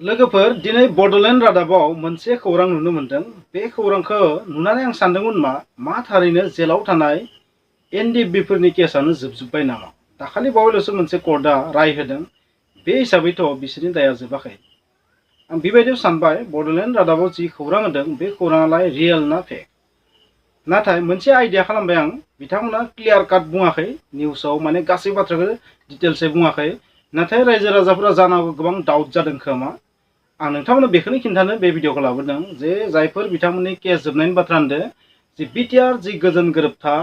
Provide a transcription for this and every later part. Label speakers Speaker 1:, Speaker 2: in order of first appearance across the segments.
Speaker 1: लोगोफोर दिनै बड'लेण्ड रादाबाव मोनसे खौरां नुनो मोनदों। बे खौरांखौ नुनानै आं सानदोंमोन मा थारैनो जेलाव थानाय एनडिएफबि फोरनि केसआनो जोबजोब्बाय नामा? दाखालि बावैल'सो मोनसे कर्टआ राय होदों। बे हिसाबैथ' बिसोरनि दाया जोबाखै। आं बेबायदियाव सानबाय बड'लेण्ड रादाबाव जि खौरां होदों बे खौराङालाय रियेल ना फेक? नाथाय मोनसे आइडिया खालामबाय आं, बिथांमोना क्लियार काट बुङाखै निउसाव, माने गासै बाथ्राखौ डिटेल्सै बुङाखै। नाथाय रायजो राजाफोरा जानांगौ गोबां डाउट जादों खोमा। आं नोंथांमोननो बेखौनो खिन्थानो बे भिडिअखौ लाबोदों जे जायफोर बिथांमोननि केस जोबनायनि बाथ्रा होनदों, जे बिटिआर जि गोजोन गोरोबथा,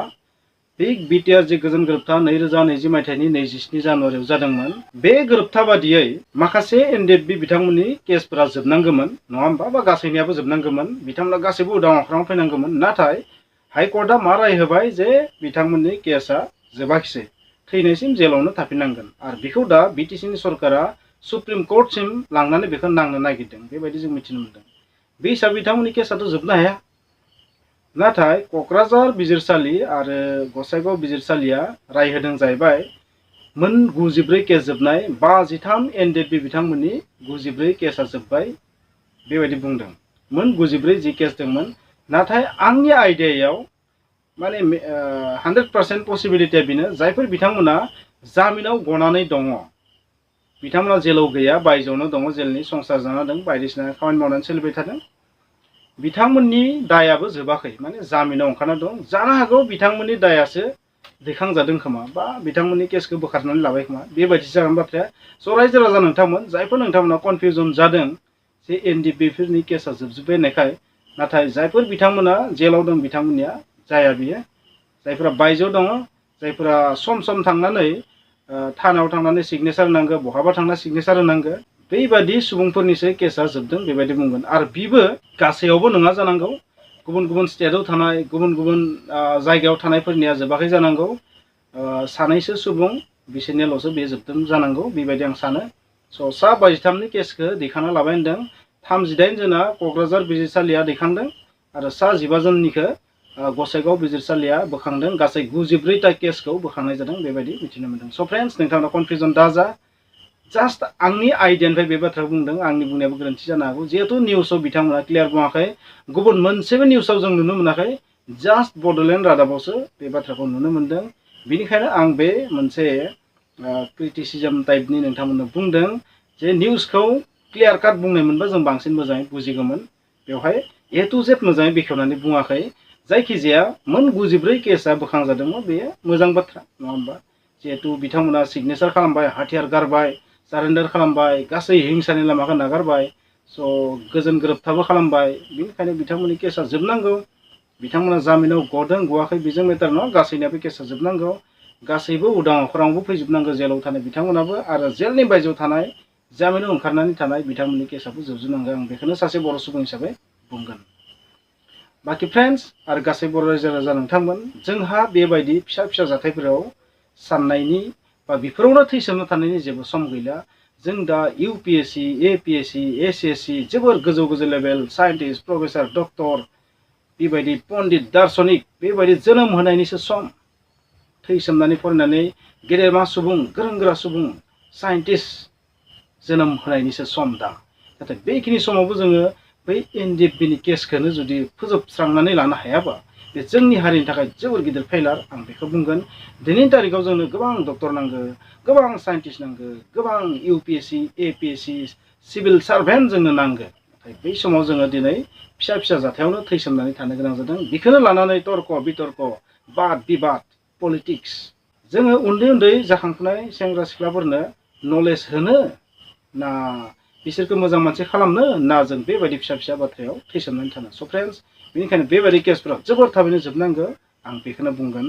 Speaker 1: बे बिटिआर जि गोजोन गोरोबथा 2020 मायथाइनि 27 जानुवारियाव जादोंमोन। बे गोरोबथा बादियै माखासे एनडिएफबि बिथांमोननि केसफोरा जोबनांगौमोन, नङा होमबा? बा गासैनियाबो जोबनांगौमोन, बिथांमोना गासैबो उदां अख्राङाव फैनांगौमोन। नाथाय हाइकर्टआ मा राय होबाय जे बिथांमोननि केसआ जोबाखिसै, थैनायसिम जेलावनो थाफिननांगोन। आरो बेखौ दा बिटिसिनि सरकारा सुप्रिम कर्टसिम लांनानै बेखौ नांनो नागिरदों, बेबायदि जों मिथिनो मोनदों। बे हिसाबै बिथांमोननि केसआथ' जोबनो हाया। नाथाय क'क्राझार बिजिरसालि आरो गसाइगाव बिजिरसालिया राय होदों जाहैबाय मोन 94 केस जोबनाय, 53 एनडिएफबि बिथांमोननि 94 केसआ जोब्बाय, बेबायदि बुंदों। मोन 94 जि केस दंमोन। नाथाय आंनि आइडियायाव माने 100% पसिबिलिटिया बेनो, जायफोर बिथांमोना जामिनाव गनानै दङ, बिथांमोना जेलाव गैया, बायजोआवनो दङ, जेलनि संसार जाना दं, बायदिसिना खामानि मावनानै सोलिबाय थादों, बिथांमोननि दायाबो जोबाखै, माने जामिनाव ओंखारना दं। जानो हागौ बिथांमोननि दायासो दैखांजादों खोमा, बा बिथांमोननि केसखौ बोखारनानै लाबाय खोमा, बेबायदि जागोन बाथ्राया। स' रायजो राजा नोंथांमोन, जायफोर नोंथांमोना कनफिउजन जादों जे एनडिएफबिफोरनि केसआ जोबजोब्बाय होननायखाय, नाथाय जायफोर बिथांमोना जेलाव दं बिथांमोननिया जाया बियो। जायफोरा बायजोआव दङ, जायफोरा सम सम थांनानै थानायाव थांनानै सिगनेसार होनांगौ, बहाबा थांना सिगनेसार होनांगौ, बेबायदि सुबुंफोरनिसो केसआ जोबदों, बेबायदि बुंगोन। आरो बिबो गासैयावबो नङा जानांगौ, गुबुन गुबुन स्टेटआव थानाय, गुबुन गुबुन जायगायाव थानायफोरनिया जोबाखै जानांगौ। सानैसो सुबुं बिसोरनियाल'सो बे जोबदों जानांगौ, बेबायदि आं सानो। स' सा 23नि केसखौ दैखांना लाबाय होनदों। 38 जना क'क्राझार बिजिरसालिया दैखांदों आरो सा 15 जननिखौ गसाइगाव बिजिरसालिया बोखांदों। गासै 94टा केसखौ बोखांनाय जादों, बेबायदि मिथिनो मोनदों। स' फ्रेन्ड्स, नोंथांनाव कनफिउजन दाजा। जास्ट आंनि आइडियानिफ्राय बे बाथ्राखौ बुंदों, आंनि बुंनायाबो गोरोन्थि जानो हागौ। जिहेतु निउसाव बिथांमोना क्लियार बुङाखै, गुबुन मोनसेबो निउसाव जों नुनो मोनाखै, जास्ट बड'लेण्ड रादाबावसो बे बाथ्राखौ नुनो मोनदों। बेनिखायनो आं बे मोनसे क्रिटिसिजम टाइपनि नोंथांमोननो बुंदों जे निउसखौ क्लियार काट बुंनाय मोनबा जों बांसिन मोजाङै बुजिगौमोन। बेवहाय ए टु जेड मोजाङै बेखेवनानै बुङाखै। जायखिजाया मोन 94 केसआ बोखांजादोंमोन, बेयो मोजां बाथ्रा, नङा होमबा? जिहेतु बिथांमोना सिगनेसार खालामबाय, हाथियार गारबाय, सारेन्डार खालामबाय, गासै हिंसानि लामाखौ नागारबाय, स' गोजोन गोरोबथाबो खालामबाय, बेनिखायनो बिथांमोननि केसआ जोबनांगौ। बिथांमोना जामिनाव गदों गवाखै बेजों मेटार नङा, गासैनियाबो केसआ जोबनांगौ। गासैबो उदां अख्राङावबो फैजोबनांगौ, जेलाव थानाय बिथांमोनाबो, आरो जेलनि बायजोआव थानाय, जामिनाव ओंखारनानै थानाय बिथांमोननि केसआबो जोबजोबनांगौ। आं बेखौनो सासे बर' सुबुं हिसाबै बुंगोन। बाखि फ्रेन्ड्स आरो गासै बर' रायजो राजा नोंथांमोन, जोंहा बेबायदि फिसा फिसा जाथायफोराव साननायनि बा बेफोरावनो थैसोमना थानायनि जेबो सम गैला। जों दा इउपिएससि, एपिएससि, एसएससि, जोबोर गोजौ गोजौ लेभेल साइन्टिस्ट, प्रफेसार, डक्टर, बेबायदि पन्डित, दार्शनिक, बेबायदि जोनोम होनायनिसो सम। थैसोमनानै फरायनानै गेदेमा सुबुं, गोरों गोरा सुबुं, साइन्टिस्ट जोनोम होनायनिसो सम दा। नाथाय बेखिनि समावबो जोङो बै एनडिएफबिनि केसखौनो जुदि फोजोबस्रांनानै लानो हायाबा, बे जोंनि हारिनि थाखाय जोबोर गिदिर फेलार, आं बेखौ बुंगोन। दिनैनि तारिखाव जोंनो गोबां डक्टर नांगौ, गोबां साइन्टिस्ट नांगौ, गोबां इउपिएससि, एपिएससि, सिभिल सार्भेन्ट जोंनो नांगौ। नाथाय बै समाव जोङो दिनै फिसा फिसा जाथायावनो थैसोमनानै थानो गोनां जादों। बेखौनो लानानै तर्क बितर्क, बाद बिबाद, पलिटिक्स। जोङो उन्दै उन्दै जाखांफुनाय सेंग्रा सिख्लाफोरनो नलेज होनो ना बिसोरखौ मोजां मानसि खालामनो, ना जों बेबायदि फिसा फिसा बाथ्रायाव थैसोमनानै थानो? स' फ्रेन्ड्स, बेनिखायनो बेबायदि केसफोरा जोबोर थाबैनो जोबनांगौ, आं बेखौनो बुंगोन।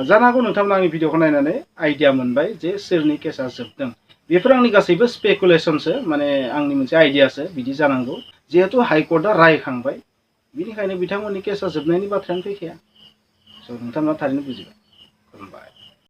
Speaker 1: जानो हागौ नोंथांमोना आंनि भिडिअखौ नायनानै आइडिया मोनबाय जे सोरनि केसआ जोबदों। बेफोर आंनि गासैबो स्पेकुलेसनसो, माने आंनि मोनसे आइडियासो, बिदि जानांगौ। जिहेतु हाइकर्टआ रायखांबाय, बेनिखायनो बिथांमोननि केसआ जोबनायनि बाथ्रायानो फैखाया। स' नोंथांमोना थारैनो बुजिबाय। खुलुमबाय।